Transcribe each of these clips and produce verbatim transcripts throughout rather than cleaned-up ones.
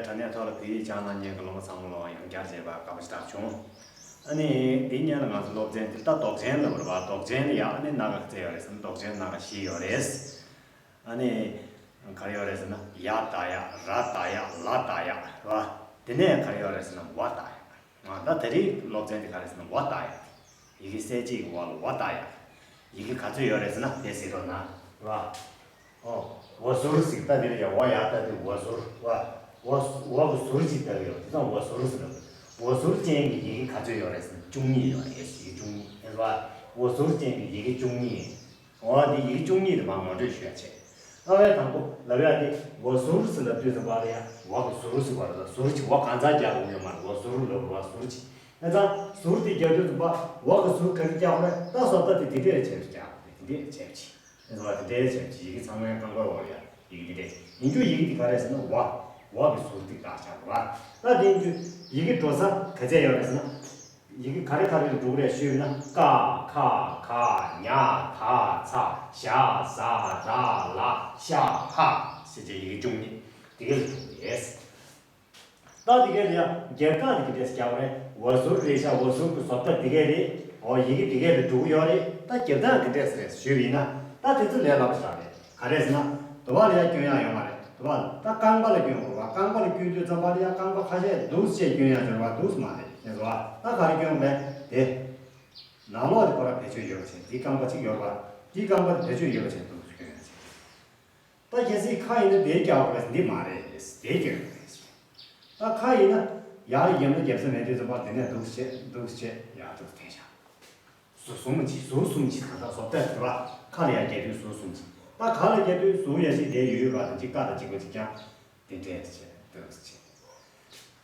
དྲ་གནས་ཐོག་ལ་བོད་ཡིག་སྦྱང་གནང་མཁན་གྱི་སློབ་མ་ཚང་མ་ལ་ཡང་བསྐྱར་མཇལ་བ་དགའ་པོ་ཞེ་དྲག་བྱུང་། ཨ་ནི་འདི་སྔོན་ལ་ང་ཚོ་སློབ་ཚན་འདི་ད་འདོགས་ཅན་ལབ་པ་རེད་བ། འདོགས་ཅན་ལ་ཡ་ཨ་ནི་སྣ་ཁ་ཚད་ཡོད་རེད་ཟེར་ན་འདོགས་ཅན་སྣ་ཁ་བཞི་ཡོད་རེད། ཨ་ནི་ག་རེ་ཡོད་རེད་ཟེར་ན་ཡ་བཏགས་ཡག་ར་བཏགས་ཡག་ལ་བཏགས་ཡག་རེད་བ། དེ་ནས་ག་རེ་ཡོད་རེད་ཟེར་ན་བ་བཏགས་ཡག་ད་ད་རེས་སློབ་ཚན་འདི་ག་རེ་ཟེར་ན་བ་བཏགས་ཡག་ཡི་གེ་གསལ་བྱེད་ཀྱི་བ་ལ་བ་བཏགས་ཡག་ཡི་གེ་ག་ཚོད་ཡོད་རེད་ཟེར་ན་དེ་གཟིགས་རོགས་གནང་། རེད་བ། ཨོ། འོ་ཟུར་ཟེར་ད་འདི་ལ་ཡ་འོ་ཡ་ད་འདི་འོ་ཟུར་བ། འོ་འོ་གི་ཟུར་གཅིག་ལྟ་གི་ཡོད་དེ་ཙང་འོ་ཟུར་ཟེར་ལ། འོ་ཟུར་ཅན་གྱི་ཡི་གེ་ག་ཚོད་ཡོད་རེད་ཟེར་ན་བཅུ་གཉིས་ཡོད་རེད། ཡི་གེ་བཅུ་གཉིས་ཨེ་བ། འོ་ཟུར་ཅན་གྱི་ཡི་གེ་བཅུ་གཉིས། འོ་འདི་ཡི་གེ་བཅུ་གཉིས་དེ་མར་ངོ་སྤྲོད་ཞུ་ཡ་བྱས། ཨ་བའི་དང་པོ་ལབ་ཡ་དེ་འོ་ཟུར་ཟེར་ལབ་དུས་ཙམ་པ་ལ་ཡ་འོ་གི་ཟུར་ཟེར་བ་རེད། ཟུར་གཅིག་འོ་གང་ཚ་རྒྱག་དགོས་ཡོད་མ་རེད། འོ་ཟུར་ལབ་རེད་བ། ཟུར་གཅིག་ཨེ་ཙང་ཟུར་དེ་རྒྱག་དུས་ཙམ་པ་འོ་གི་ཟུར་ག་རེ་རྒྱག་དགོས་རེད། ད་བཟོ་ལྟ་དེ་དེ་འདྲས་བྱས་རྒྱག་དགོས་རེད། དེ་འདྲས་བྱས་ཅིག་ཨེ་ཙང་དེ་འདྲས་བྱས་ཅིག་ཡི་གེ་ཚང་མའི་རྐང་པའི་འོག་ལ་ཡ་ཡི་གེ་དེ་འདྲས་ཡིན་རྒྱུ། ཡི་གེ་དེ་ག་རེ་ཟེར་ན་འོ། འོ་གི་ཟུར་དེ་བཏགས་བཞག་རེད་བ། ད་དེ་ཡིན་དུས་ཡི་གེ་འགྲོ་ས་ག་ཚད་ཡོད་རེད་ཟེར་ན། ཡི་གེ་ག་རེ་ག་རེ་ལ་འགྲོ་གི་རེད་ཞུས་ན། ཀ་ཁ་ག་ཉ་ད་ཚ་ཞ་ཟ་ད་ལ་ཤ་ཧ་ཟེར་བྱས་ཡི་གེ་བཅུ་གཉིས་དེ་ག་ལ་འགྲོ་གི་རེད། ད་དེ་ག་ལ་ཡ་རྒྱབ་རྐང་དེ་ག་འདྲས་རྒྱག་པ་རེད། འོ་ཟུར་རེད་ཤག་འོ་ཟུར་གྱི་བཟོ་ལྟ་དེ་ག་རེད། འོ་ཡི་གེ་དེ་ག་ལ་འགྲོ་གི་ཡོད་རེད། ད་རྒྱབ་རྐང་ག་འདྲས་རེད་ཞུས་པ་ཡིན་ན། ད་དེ་ཚོ་ལས་སླ་པོ་ཞིག་རེད། ག་རེ་ཟེར་ན། དུ་བ་ལ་ཡ་སྐྱོན་ཡག་ཡོད་མ་རེད། དུ་བ་ལ་ད་རྐང་པ་ལ་སྐྱོན་དགོས་པ། རྐང་པ་ལ་སྐྱོན་དུས་ཙམ་པ་ལ་ཡ་རྐང་པ་ཁ་ཤས་འདུག་སེ་སྐྱོན་ཡག་ཡོད་པ་འདུག་སེ་མ་རེད། ཤེས་སོང་ཨ། ད་ག་རེ་སྐྱོན་དགོས་རེད་དེ། ནང་ལོགས་དེ་ཁོ་ར་བེད་སྤྱོད་ཡོད་པ་བྱས། འདི་རྐང་པ་གཅིག་ཡོད་པ། འདི་རྐང་པ་དེ་བེད་སྤྱོད་ཡོད་པ་བྱས་འདུག་སེ་སྐྱོན་ཡག་བྱས། ད་གལ་སྲིད་ཁ་ཡིན་ན་དེ་རྒྱག་དགོས་རེད། འདི་མ་རེད། དེ་སྐྱོན་དགོས་རེད། ད་ཁ་ཡིན་ན་ཡར་རྒྱབ་ན་རྒྱབ་ས་མེད་དུས་ཙམ་པ་དེ་ནས་འདུག་སེ་བྱས་འདུག་སེ་བྱས་ཡར་འདུག་སེ་འཐེན་བཞག་ཟུར་གསུམ་གྱིས། ཟུར་གསུམ་གྱིས་ད་ལྟ་བཟོ་ལྟ་དུ་བ་ཁ་ལ་ཡར་རྒྱབ་དུས་ཟུར་གསུམ་གྱིས། ད་ག་ལ་རྒྱབ་དུས་ཟུར་ཡ་ཞིག་དེ་ཡོད་ཡོད་པ་དང་གཅིག་ཀ་དང་གཅིག་པ་གཅིག་རྐྱང་དེ་འདྲས་བྱས་འདུག་སེ་བྱས།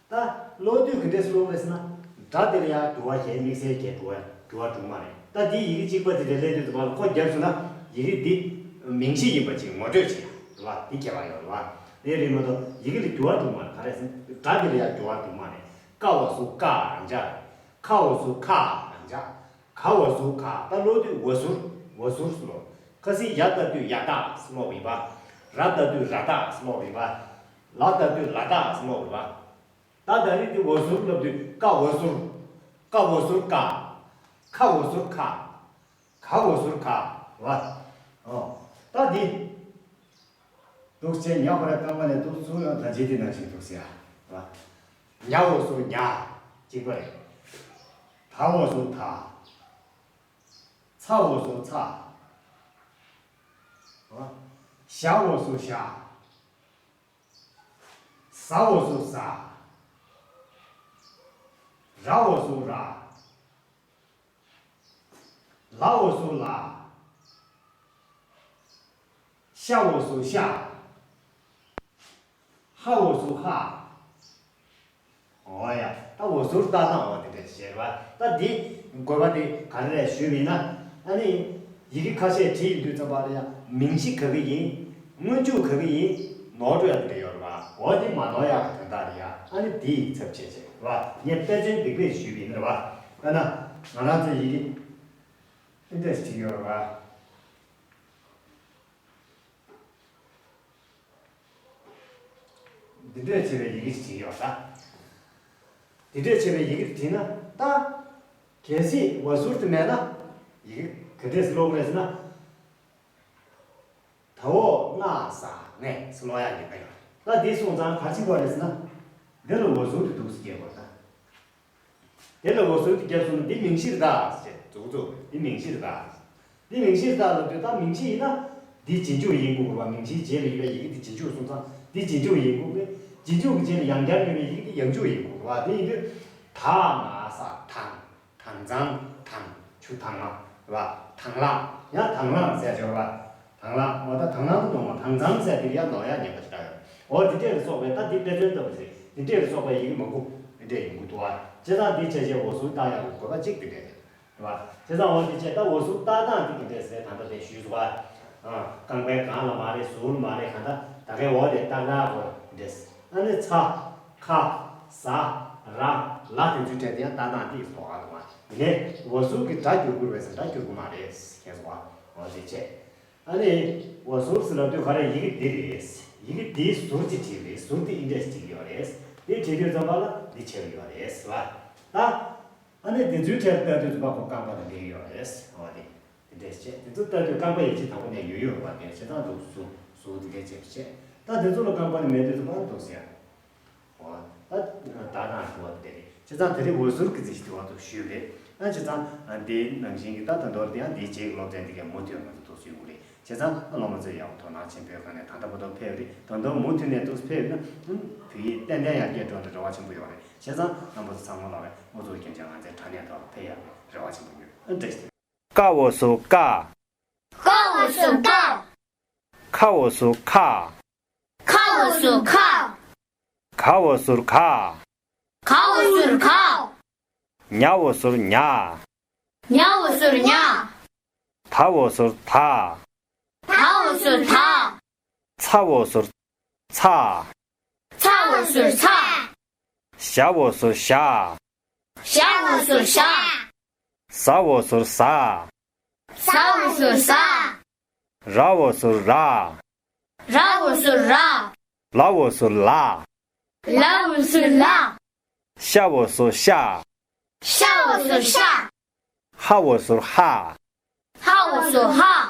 ད་ཀློག་དུས་ག་འདྲས་ཀློག་རེད་ཟེར་ན། སྒྲ་དེ་ལ་ཡང་འགྱུར་བ་གང་དམིགས་བསལ་གྱི་འགྱུར་བ་འགྱུར་བ་འགྲོ་གི་མ་རེད། ད་འདི་ཡི་གེ་གཅིག་པ་དེ་འདྲས་སླེབས་དུས་ཙམ་པ་ལ་ཁོ་རྒྱབ་སོང་ན་ཡི་གེ་འདི་མིང་གཞི་ཡིན་པ་ཅིག་ངོ་སྤྲོད་བྱེད་ཡག་རེད་བ། འདི་ཁྱད་པར་ཡོད་རེད་བ། དེ་རེད་མ་གཏོགས་ཡི་གེ་ལ་འགྱུར་བ་འགྲོ་གི་མ་རེད། ག་རེ་ཟེར་ན་སྒྲ་དེ་ལ་ཡང་འགྱུར་བ་འགྲོ་གི་མ་རེད། ཀ་འོ་ཟུར་ཀ་རང་འཇགས་རེད། ཁ་འོ་ཟུར་ཁ་རང་འཇགས། ག་འོ་ཟུར་ག། ད་ཀློག་དུས་འོ་ཟུར་འོ་ཟུར་ཟེར་ཀློག་ཁ་སང་ཡ་ལྟ་དུས་ཡ་ཏག་ཟེར་ཀློག་ཡིན་པ། ར་ལྟ་དུས་ར་ཏག་ཟེར་ཀློག་ཡིན་པ། ལ་ལྟ་དུས་ལ་ཏག་ཟེར་ཀློག་ཡིན་པ། ད་ད་རེས་དེ་འོ་ཟུར་ལབ་དུས་ཀ་འོ་ཟུར། ཀ་འོ་ཟུར་ཀ། ཁ་འོ་ཟུར་ཁ། ག་འོ་ཟུར་ག། རེད་བ། ཨོ། ད་འདི། འདུག་སེ་ཉ་ཁོ་ར་རྐང་པ་ནས་འདུག་ཚུར་ཡོང་ད་ཇི་དེ་ནང་བཞིན་འདུག་སེ་ཡ། རེད་བ། ཉ་འོ་ཟུར་ཉ། གཅིག་པ་རེད། ད་འོ་ཟུར་ད། ཚ་འོ་ཟུར་ཚ། ཞ་འོ་ཟུར་ཞ། ཟ་འོ་ཟུར་ཟ། ར་འོ་ཟུར་ར། ལ་འོ་ཟུར་ལ། ཤ་འོ་ཟུར་ཤ། ཧ་འོ་ཟུར་ཧ། འོ་ཡ། ད་འོ་ཟུར་ལྟ་སྟངས་འོ་དེ་འདྲ་ཞིག་རེད་བ། ད་འདི་དགོས་པ་དེ་ག་རེ་རེད་ཞུས་པ་ཡིན་ན། ཨ་ནི་ཡི་གེ་ཁ་ཤས་བྲིས་ཡོང་དུས་ཙམ་པ་ལ་ཡང་མིང་གཞི་ག་གི་ཡིན། སྔོན་འཇུག་ག་གི་ཡིན། ནོར་འགྲོ་ཡ་དེ་འདྲ་ཡོད་རེད་བ། འོ་དེ་མ་ནོར་ཡག་གི་དོན་དག་རེད་ཡ། ཨ་ནི་དེའི་ཚབ་བྱས་བྱས་རེད་བ། ངས་དཔེ་མཚོན་འདི་འདྲས་ཞུས་པ་ཡིན་རེད་བ། དཔེར་ན་ང་རང་ཚོའི་ཡི་གེ་འདི་འདྲས་བྲིས་ཡོད་རེད་བ། འདི་འདྲས་བྱས་པའི་ཡི་གེ་ཞིག་བྲིས་ཡོད་ད། འདི་འདྲས་བྱས་པའི་ཡི་གེ་བྲིས་ན་ད། གལ་སྲིད་འོ་ཟུར་དེ་མེད་ན། ཡི་གེ་ག་འདྲས་སུ་ཀློག་རེད་ཟེར་ན། ད་འོ་ང་ས་ངས་སུ་ཀློག་ཡག་ཡོད་པ་ཡོད། ད་འདི་སོང་ཙང་ག་རེ་བྱེད་དགོས་རེད་ཟེར་ན། འདི་ལ་འོ་ཟུར་དེ་འདུག་སེ་སྐྱེལ་དགོས་ད། དེ་ལ་འོ་ཟུར་དེ་བརྒྱབ་སོང་ན་འདི་མིང་གཞིར་གདའ་ཟེར་འཛུགས་འཛུགས། འདི་མིང་གཞིར་གདའ། འདི་མིང་གཞིར་གདའ་ལབ་དུས་ད་མིང་གཞི་ཡིན་ན། འདི་རྗེས་འཇུག་ཡིན་དགོས་རེད་བ། མིང་གཞིའི་རྗེས་ལ་ཡོད་པའི་ཡི་གེ་འདི་རྗེས་འཇུག་སོང་ཙང་འདི་རྗེས་འཇུག་ཡིན་དགོས་རེད། རྗེས་འཇུག་གི་རྗེས་ལ་ཡང་བསྐྱར་ཡོད་པའི་ཡི་གེ་འདི་ཡང་འཇུག་ཡིན་དགོས་རེད་བ། དེ་ཡིན་དུས། ད་ང་ས་དང་། དྭངས་གཙང་དང་། ཆུ་དྭངས་མ་རེད་བ། དྭངས་ལངས། ཡང་དྭངས་ལངས་ཟེར་ཡག་ཡོད་རེད་བ། དྭངས་ལངས། འོ་ད་དྭངས་ལངས་དུ་གཏོང་བ། དྭངས་གཙང་ཟེར་དེ་ལ་ཡང་ནོར་ཡག་ཉེན་ཁ་ཞེ་དྲག་ཡོད། འོ་འདི་འདྲས་ལ་སོགས་པའི་ད་འདི་དཔེ་མཚོན་ལྟ་བུ་རེད། འདི་འདྲས་ལ་སོགས་པའི་ཡི་གེ་མང་པོ་འདི་འདྲས་ཡོང་གི་འདུག་བ། བྱས་ཙང་འདི་བྱས་རྗེས་འོ་ཟུར་བཏགས་ཡག་གི་དགོས་པ་གཅིག་འདི་འདྲས་རེད། རེད་བ། བྱས་ཙང་འོ་འདི་བྱས་ད་འོ་ཟུར་བཏགས་སྟངས་འདི་འདི་འདྲས་ཟེར་ད་ལྟ་དེ་ཞུས་སོང་བ། ཨ། རྐང་པའི་སྒང་ལ་མ་རེད། ཟུར་ལ་མ་རེད། གང་ལྟར་ད་གའི་འོ་དེ་བཏགས་ན་འོ་འདྲས། ཨ་ནི་ཚ། ཁ། ཟ། ར། ལ་དེ་ཚོའི་གྲས་དེ་ཡང་བཏགས་སྟངས་འདི་ཡིས་ལོགས་ཀ་ལ་མ། ཡིན་ནའི་འོ་ཟུར་གྱི་སྒྲ་འགྱུར་དགོས་རེད་ཟེར་ན་སྒྲ་འགྱུར་དགོས་མ་རེད། མཁྱེན་སོང་བ། འོ་དེ་བྱས། ཨ་ནི་འོ་ཟུར་ཟེར་ལབ་དུས་ག་རེ་ཡི་གེ་འདི་རེད། ཡི་གེ་འདིའི་ཟུར་གཅིག་བྲིས་རེད། ཟུར་དེ་ཨིན་ཌེག་སི་གཅིག་ཡོད་རེད། འདི་བྲིས་དུས་ཙམ་པ་ལ་འདི་ཆེ་བ་ཡོད་རེད་ཟེར་བ། ད་ཨ་ནི་འདི་ཚོའི་གྲས་ལྟ་དུས་ཙམ་པ་ཁོ་རྐང་པ་དང་འདི་ཡོད་རེད། འོ་དེ་འདི་འདྲས་བྱས། དེ་ཚོ་ལྟ་དུས་རྐང་པ་ཡན་ཆད་དང་པོ་ནས་ཡོད་ཡོད་རེད་བ། དེ་བྱས་ཙང་འདུག་ཟུར་ཟུར་དེ་འདྲས་བྱས་བྱས། ད་དེ་ཚོ་ལ་རྐང་པ་ནི་མེད་དུས་ཙམ་པ་འདུག་ཟེར། འོ་ད་ད་དང་ཞུ་བ་དེ་རེད། བྱས་ཙང་དེ་རིང་འོད་ཟུར་གྱི་རྩིས་ཞིག་དེ་བར་དུ་ཞུས་རེད། ཨ་བྱས་ཙང་འདི་ནང་བཞིན་གྱི་ད་ད་མདོར་དེ་ཡང་འདིའི་རྗེས་ཀྱི་སློབ་ཚན་འདི་གའི་མུ་མཐུད་ང་ཚོ་འདུག་ཞུ་དགོས་རེད། བྱས་ཙང་སློབ་མ་ཚོས་ཡག་པོ་དོ་སྣང་ཆེན་པོའི་སྒང་ནས་ད་ལྟ་བར་དུ་ཕེབས་རེད། ད་དུང་མུ་མཐུད་ནས་འདུག་ཕེབས་ན་བོད་ཡིག་ཏན་ཏན་ཡར་རྒྱས་འགྲོ་འདི་རེ་བ་ཆེན་པོ་ཡོད་རེད། བྱས་ཙང་རྣམ་པ་ཚོ་ཚང་མ་ལ་རེ་ཨུ་ཚུགས་རྒྱུན་ཆད་ང་ཚོའི་དྲ་གནས་ཐོག་ལ་ཕེབས་ཡག་གི་རེ་བ་ཆེན་པོ་ཡོད། ཨ་བཀྲ་ཤིས་བདེ་ལེགས། ཀ་འོད་ཟུར་ཀ། ཀ་འོད་ཟུར་ཀ། ཁ་འོད་ཟུར་ཁ། ཁ་འོད་ཟུར་ཁ། ག་འོད་ཟུར་ག། ག་འོད་ཟུར་ག། ཉ་འོད་ཟུར་ཉ། ཉ་འོད་ཟུར་ཉ། ད་འོད་ཟུར་ད། ད་འོད་ཟུར་ད། ཚ་འོད་ཟུར་ཚ། ཚ་འོད་ཟུར་ཚ། ཞ་འོད་ཟུར་ཞ། ཞ་འོད་ཟུར་ཞ། ཟ་འོད་ཟུར་ཟ། ཟ་འོད་ཟུར་ཟ། ར་འོད་ཟུར་ར། ར་འོད་ཟུར་ར། ལ་འོད་ཟུར་ལ། ལ་འོད་ཟུར་ལ། ཤ་འོད་ཟུར་ཤ། ཤ་འོད་ཟུར་ཤ། ཧ་འོད་ཟུར་ཧ། ཧ་འོད་ཟུར་ཧ།